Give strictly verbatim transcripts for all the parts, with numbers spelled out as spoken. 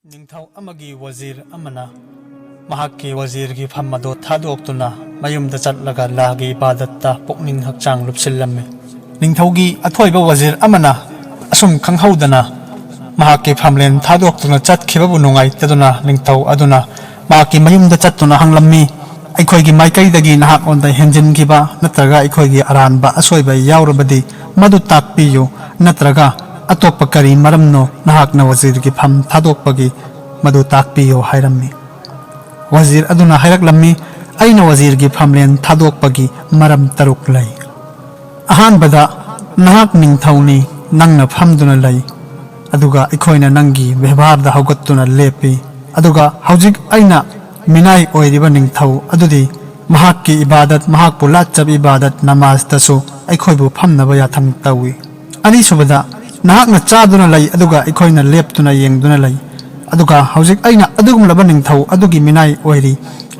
ꯅꯤꯡꯊꯧ ꯑꯃꯒꯤ ꯋꯖꯤꯔ ꯑꯃꯅ ꯃꯍꯥꯛꯀꯤ ꯋꯖꯤꯔꯒꯤ ꯐꯝ ꯑꯗꯨ ꯊꯥꯗꯣꯛꯇꯨꯅ ꯃꯌꯨꯝꯗ ꯆꯠꯂꯒ ꯂꯥꯒꯤ ꯏꯕꯥꯗꯠꯇ ꯄꯨꯛꯅꯤꯡ ꯍꯛꯆꯥꯡ ꯂꯨꯞꯁꯤꯜꯂꯝꯃꯤ꯫ ꯅꯤꯡꯊꯧꯒꯤ ꯑꯊꯣꯏꯕ ꯋꯖꯤꯔ ꯑꯃꯅ ꯑꯁꯨꯝ ꯈꯪꯍꯧꯗꯅ ꯃꯍꯥꯛꯀꯤ ꯐꯝꯂꯦꯟ ꯊꯥꯗꯣꯛꯇꯨꯅ ꯆꯠꯈꯤꯕꯕꯨ ꯅꯨꯡꯉꯥꯏꯇꯗꯨꯅ ꯅꯤꯡꯊꯧ ꯑꯗꯨꯅ ꯃꯍꯥꯛꯀꯤ ꯃꯌꯨꯝꯗ ꯆꯠꯇꯨꯅ ꯍꯪꯂꯝꯃꯤ, "ꯑꯩꯈꯣꯏꯒꯤ ꯃꯥꯏꯀꯩꯗꯒꯤ ꯅꯍꯥꯛꯉꯣꯟꯗ ꯍꯦꯟꯖꯤꯟꯈꯤꯕ ꯅꯠꯇ꯭ꯔꯒ ꯑꯩꯈꯣꯏꯒꯤ ꯑꯔꯥꯟꯕ ꯑꯁꯣꯏꯕ ꯌꯥꯎꯔꯕꯗꯤ ꯃꯗꯨ ꯇꯥꯛꯄꯤꯌꯨ, ꯅꯠꯇ꯭ꯔꯒ ꯑꯇꯣꯞꯄ ꯀꯔꯤ ꯃꯔꯝꯅꯣ ꯅꯍꯥꯛꯅ ꯋꯖꯤꯔꯒꯤ ꯐꯝ ꯊꯥꯗꯣꯛꯄꯒꯤ ꯃꯗꯨ ꯇꯥꯛꯄꯤꯌꯨ" ꯍꯥꯏꯔꯝꯃꯤ꯫ ꯋꯖꯤꯔ ꯑꯗꯨꯅ ꯍꯥꯏꯔꯛꯂꯝꯃꯤ, "ꯑꯩꯅ ꯋꯖꯤꯔꯒꯤ ꯐꯝꯂꯦꯟ ꯊꯥꯗꯣꯛꯄꯒꯤ ꯃꯔꯝ ꯇꯔꯨꯛ ꯂꯩ꯫ ꯑꯍꯥꯟꯕꯗ, ꯅꯍꯥꯛ ꯅꯤꯡꯊꯧꯅꯤ, ꯅꯪꯅ ꯐꯝꯗꯨꯅ ꯂꯩ, ꯑꯗꯨꯒ ꯑꯩꯈꯣꯏꯅ ꯅꯪꯒꯤ ꯕꯦꯕꯥꯔꯗ ꯍꯧꯒꯠꯇꯨꯅ ꯂꯦꯞꯄꯤ꯫ ꯑꯗꯨꯒ ꯍꯧꯖꯤꯛ ꯑꯩꯅ ꯃꯤꯅꯥꯏ ꯑꯣꯏꯔꯤꯕ ꯅꯤꯡꯊꯧ ꯑꯗꯨꯗꯤ ꯃꯍꯥꯛꯀꯤ ꯏꯕꯥꯗꯠ, ꯃꯍꯥꯛꯄꯨ ꯂꯥꯠꯆꯕ ꯏꯕꯥꯗꯠ ꯅꯃꯥꯖꯇꯁꯨ ꯑꯩꯈꯣꯏꯕꯨ ꯐꯝꯅꯕ ꯌꯥꯊꯪ ꯇꯧꯏ꯫ ꯑꯅꯤꯁꯨꯕꯗ, ꯅꯍꯥꯛꯅ ꯆꯥꯗꯨꯅ ꯂꯩ, ꯑꯗꯨꯒ ꯑꯩꯈꯣꯏꯅ ꯂꯦꯞꯇꯨꯅ ꯌꯦꯡꯗꯨꯅ ꯂꯩ꯫ ꯑꯗꯨꯒ ꯍꯧꯖꯤꯛ ꯑꯩꯅ ꯑꯗꯨꯒꯨꯝꯂꯕ ꯅꯤꯡꯊꯧ ꯑꯗꯨꯒꯤ ꯃꯤꯅꯥꯏ ꯑꯣꯏꯔꯤ꯫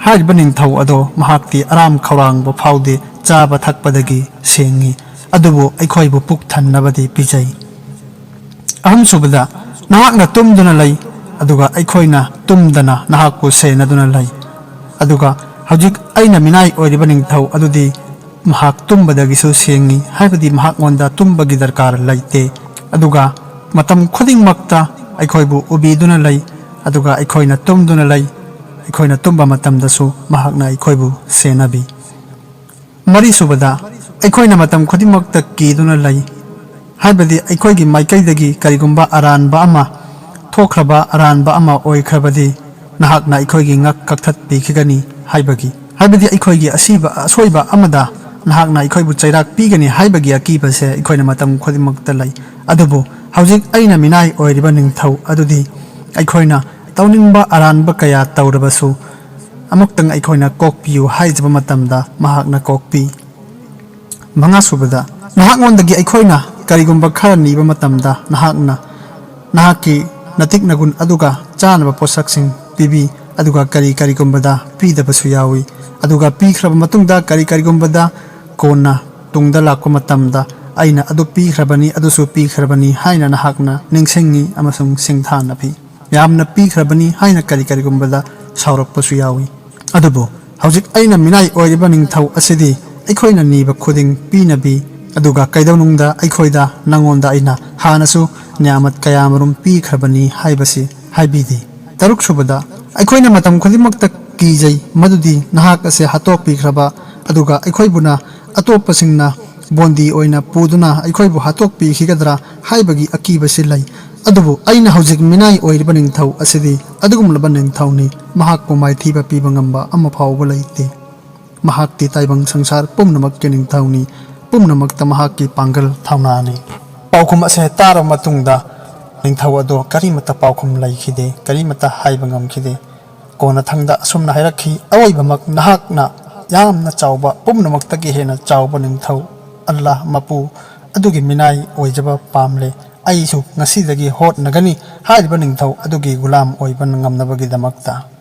ꯍꯥꯏꯔꯤꯕ ꯅꯤꯡꯊꯧ ꯑꯗꯣ ꯃꯍꯥꯛꯇꯤ ꯑꯔꯥꯝ ꯈꯧꯔꯥꯡꯕ ꯐꯥꯎꯗꯦ, ꯆꯥꯕ ꯊꯛꯄꯗꯒꯤ ꯁꯦꯡꯉꯤ, ꯑꯗꯨꯕꯨ ꯑꯩꯈꯣꯏꯕꯨ ꯄꯨꯛ ꯊꯟꯅꯕꯗꯤ ꯄꯤꯖꯩ꯫ ꯑꯍꯨꯝꯁꯨꯕꯗ, ꯅꯍꯥꯛꯅ ꯇꯨꯝꯗꯨꯅ ꯂꯩ, ꯑꯗꯨꯒ ꯑꯩꯈꯣꯏꯅ ꯇꯨꯝꯗꯅ ꯅꯍꯥꯛꯄꯨ ꯁꯦꯟꯅꯗꯨꯅ ꯂꯩ꯫ ꯑꯗꯨꯒ ꯍꯧꯖꯤꯛ ꯑꯩꯅ ꯃꯤꯅꯥꯏ ꯑꯣꯏꯔꯤꯕ ꯅꯤꯡꯊꯧ ꯑꯗꯨꯗꯤ ꯃꯍꯥꯛ ꯇꯨꯝꯕꯗꯒꯤꯁꯨ ꯁꯦꯡꯉꯤ, ꯍꯥꯏꯕꯗꯤ ꯃꯍꯥꯛꯉꯣꯟꯗ ꯇꯨꯝꯕꯒꯤ ꯗꯔꯀꯥꯔ ꯂꯩꯇꯦ꯫ ꯑꯗꯨꯒ ꯃꯇꯝ ꯈꯨꯗꯤꯡꯃꯛꯇ ꯑꯩꯈꯣꯏꯕꯨ ꯎꯕꯤꯗꯨꯅ ꯂꯩ, ꯑꯗꯨꯒ ꯑꯩꯈꯣꯏꯅ ꯇꯨꯝꯗꯨꯅ ꯂꯩ, ꯑꯩꯈꯣꯏꯅ ꯇꯨꯝꯕ ꯃꯇꯝꯗꯁꯨ ꯃꯍꯥꯛꯅ ꯑꯩꯈꯣꯏꯕꯨ ꯁꯦꯟꯅꯕꯤ꯫ ꯃꯔꯤꯁꯨꯕꯗ, ꯑꯩꯈꯣꯏꯅ ꯃꯇꯝ ꯈꯨꯗꯤꯡꯃꯛꯇ ꯀꯤꯗꯨꯅ ꯂꯩ, ꯍꯥꯏꯕꯗꯤ ꯑꯩꯈꯣꯏꯒꯤ ꯃꯥꯏꯀꯩꯗꯒꯤ ꯀꯔꯤꯒꯨꯝꯕ ꯑꯔꯥꯟꯕ ꯑꯃ ꯊꯣꯛꯈ꯭ꯔꯕ, ꯑꯔꯥꯟꯕ ꯑꯃ ꯑꯣꯏꯈ꯭ꯔꯕꯗꯤ ꯅꯍꯥꯛꯅ ꯑꯩꯈꯣꯏꯒꯤ ꯉꯛ ꯀꯛꯊꯠꯄꯤꯈꯤꯒꯅꯤ ꯍꯥꯏꯕꯒꯤ, ꯍꯥꯏꯕꯗꯤ ꯑꯩꯈꯣꯏꯒꯤ ꯑꯁꯤꯕ, ꯑꯁꯣꯏꯕ ꯑꯃꯗ ꯅꯍꯥꯛꯅ ꯑꯩꯈꯣꯏꯕꯨ ꯆꯩꯔꯥꯛ ꯄꯤꯒꯅꯤ ꯍꯥꯏꯕꯒꯤ ꯑꯀꯤꯕꯁꯦ ꯑꯩꯈꯣꯏꯅ ꯃꯇꯝ ꯈꯨꯗꯤꯡꯃꯛꯇ ꯂꯩ꯫ ꯑꯗꯨꯕꯨ ꯍꯧꯖꯤꯛ ꯑꯩꯅ ꯃꯤꯅꯥꯏ ꯑꯣꯏꯔꯤꯕ ꯅꯤꯡꯊꯧ ꯑꯗꯨꯗꯤ ꯑꯩꯈꯣꯏꯅ ꯇꯧꯅꯤꯡꯕ ꯑꯔꯥꯟꯕ ꯀꯌꯥ ꯇꯧꯔꯕꯁꯨ ꯑꯃꯨꯛꯇꯪ ꯑꯩꯈꯣꯏꯅ ꯀꯣꯛꯄꯤꯌꯨ ꯍꯥꯏꯖꯕ ꯃꯇꯝꯗ ꯃꯍꯥꯛꯅ ꯀꯣꯛꯄꯤ꯫ ꯃꯉꯥꯁꯨꯕꯗ, ꯅꯍꯥꯛꯉꯣꯟꯗꯒꯤ ꯑꯩꯈꯣꯏꯅ ꯀꯔꯤꯒꯨꯝꯕ ꯈꯔ ꯅꯤꯕ ꯃꯇꯝꯗ ꯅꯍꯥꯛꯅ ꯅꯍꯥꯛꯀꯤ ꯅꯇꯤꯛ ꯅꯒꯨꯟ ꯑꯗꯨꯒ ꯆꯥꯅꯕ ꯄꯣꯠꯁꯛꯁꯤꯡ ꯄꯤꯕꯤ, ꯑꯗꯨꯒ ꯀꯔꯤ ꯀꯔꯤꯒꯨꯝꯕꯗ ꯄꯤꯗꯕꯁꯨ ꯌꯥꯎꯏ꯫ ꯑꯗꯨꯒ ꯄꯤꯈ꯭ꯔꯕ ꯃꯇꯨꯡꯗ ꯀꯔꯤ ꯀꯔꯤꯒꯨꯝꯕꯗ ꯀꯣꯟꯅ ꯇꯨꯡꯗ ꯂꯥꯛꯄ ꯃꯇꯝꯗ ꯑꯩꯅ ꯑꯗꯨ ꯄꯤꯈ꯭ꯔꯕꯅꯤ, ꯑꯗꯨꯁꯨ ꯄꯤꯈ꯭ꯔꯕꯅꯤ ꯍꯥꯏꯅ ꯅꯍꯥꯛꯅ ꯅꯤꯡꯁꯤꯡꯉꯤ ꯑꯃꯁꯨꯡ ꯁꯤꯡꯊꯥꯅꯕꯤ꯫ ꯌꯥꯝꯅ ꯄꯤꯈ꯭ꯔꯕꯅꯤ ꯍꯥꯏꯅ ꯀꯔꯤ ꯀꯔꯤꯒꯨꯝꯕꯗ ꯁꯥꯎꯔꯛꯄꯁꯨ ꯌꯥꯎꯏ꯫ ꯑꯗꯨꯕꯨ ꯍꯧꯖꯤꯛ ꯑꯩꯅ ꯃꯤꯅꯥꯏ ꯑꯣꯏꯔꯤꯕ ꯅꯤꯡꯊꯧ ꯑꯁꯤꯗꯤ ꯑꯩꯈꯣꯏꯅ ꯅꯤꯕ ꯈꯨꯗꯤꯡ ꯄꯤꯅꯕꯤ, ꯑꯗꯨꯒ ꯀꯩꯗꯧꯅꯨꯡꯗ ꯑꯩꯈꯣꯏꯗ ꯅꯪꯉꯣꯟꯗ ꯑꯩꯅ ꯍꯥꯟꯅꯁꯨ ꯅꯤꯌꯥꯃꯠ ꯀꯌꯥꯃꯔꯨꯝ ꯄꯤꯈ꯭ꯔꯕꯅꯤ ꯍꯥꯏꯕꯁꯤ ꯍꯥꯏꯕꯤꯗꯦ꯫ ꯇꯔꯨꯛꯁꯨꯕꯗ, ꯑꯩꯈꯣꯏꯅ ꯃꯇꯝ ꯈꯨꯗꯤꯡꯃꯛꯇ ꯀꯤꯖꯩ ꯃꯗꯨꯗꯤ ꯅꯍꯥꯛ ꯑꯁꯦ ꯍꯥꯠꯇꯣꯛꯄꯤꯈ꯭ꯔꯕ, ꯑꯗꯨꯒ ꯑꯩꯈꯣꯏꯕꯨꯅ ꯑꯇꯣꯞꯄꯁꯤꯡꯅ ꯕꯣꯟꯗꯤ ꯑꯣꯏꯅ ꯄꯨꯗꯨꯅ ꯑꯩꯈꯣꯏꯕꯨ ꯍꯥꯠꯇꯣꯛꯄꯤꯈꯤꯒꯗ꯭ꯔꯥ ꯍꯥꯏꯕꯒꯤ ꯑꯀꯤꯕꯁꯤ ꯂꯩ꯫ ꯑꯗꯨꯕꯨ ꯑꯩꯅ ꯍꯧꯖꯤꯛ ꯃꯤꯅꯥꯏ ꯑꯣꯏꯔꯤꯕ ꯅꯤꯡꯊꯧ ꯑꯁꯤꯗꯤ ꯑꯗꯨꯒꯨꯝꯂꯕ ꯅꯤꯡꯊꯧꯅꯤ꯫ ꯃꯍꯥꯛꯄꯨ ꯃꯥꯏꯊꯤꯕ ꯄꯤꯕ ꯉꯝꯕ ꯑꯃ ꯐꯥꯎꯕ ꯂꯩꯇꯦ꯫ ꯃꯍꯥꯛꯇꯤ ꯇꯥꯏꯕꯪ ꯁꯪꯁꯥꯔ ꯄꯨꯝꯅꯃꯛꯀꯤ ꯅꯤꯡꯊꯧꯅꯤ꯫ ꯄꯨꯝꯅꯃꯛꯇ ꯃꯍꯥꯛꯀꯤ ꯄꯥꯡꯒꯜ ꯊꯧꯅꯥꯅꯤ꯫ ꯄꯥꯎꯈꯨꯝ ꯑꯁꯦ ꯇꯥꯔꯕ ꯃꯇꯨꯡꯗ ꯅꯤꯡꯊꯧ ꯑꯗꯣ ꯀꯔꯤꯃꯠꯇ ꯄꯥꯎꯈꯨꯝ ꯂꯩꯈꯤꯗꯦ, ꯀꯔꯤꯃꯠꯇ ꯍꯥꯏꯕ ꯉꯝꯈꯤꯗꯦ꯫ ꯀꯣꯟꯅꯊꯪꯗ ꯑꯁꯨꯝꯅ ꯍꯥꯏꯔꯛꯈꯤ, "ꯑꯋꯣꯏꯕꯃꯛ ꯅꯍꯥꯛꯅ ꯌꯥꯝꯅ ꯆꯥꯎꯕ, ꯄꯨꯝꯅꯃꯛꯇꯒꯤ ꯍꯦꯟꯅ ꯆꯥꯎꯕ ꯅꯤꯡꯊꯧ ꯑꯜꯂꯥꯍ ꯃꯄꯨ ꯑꯗꯨꯒꯤ ꯃꯤꯅꯥꯏ ꯑꯣꯏꯖꯕ ꯄꯥꯝꯂꯦ꯫ ꯑꯩꯁꯨ ꯉꯁꯤꯗꯒꯤ ꯍꯣꯠꯅꯒꯅꯤ ꯍꯥꯏꯔꯤꯕ ꯅꯤꯡꯊꯧ ꯑꯗꯨꯒꯤ ꯒꯨꯂꯥꯝ ꯑꯣꯏꯕ ꯉꯝꯅꯕꯒꯤꯗꯃꯛꯇ"꯫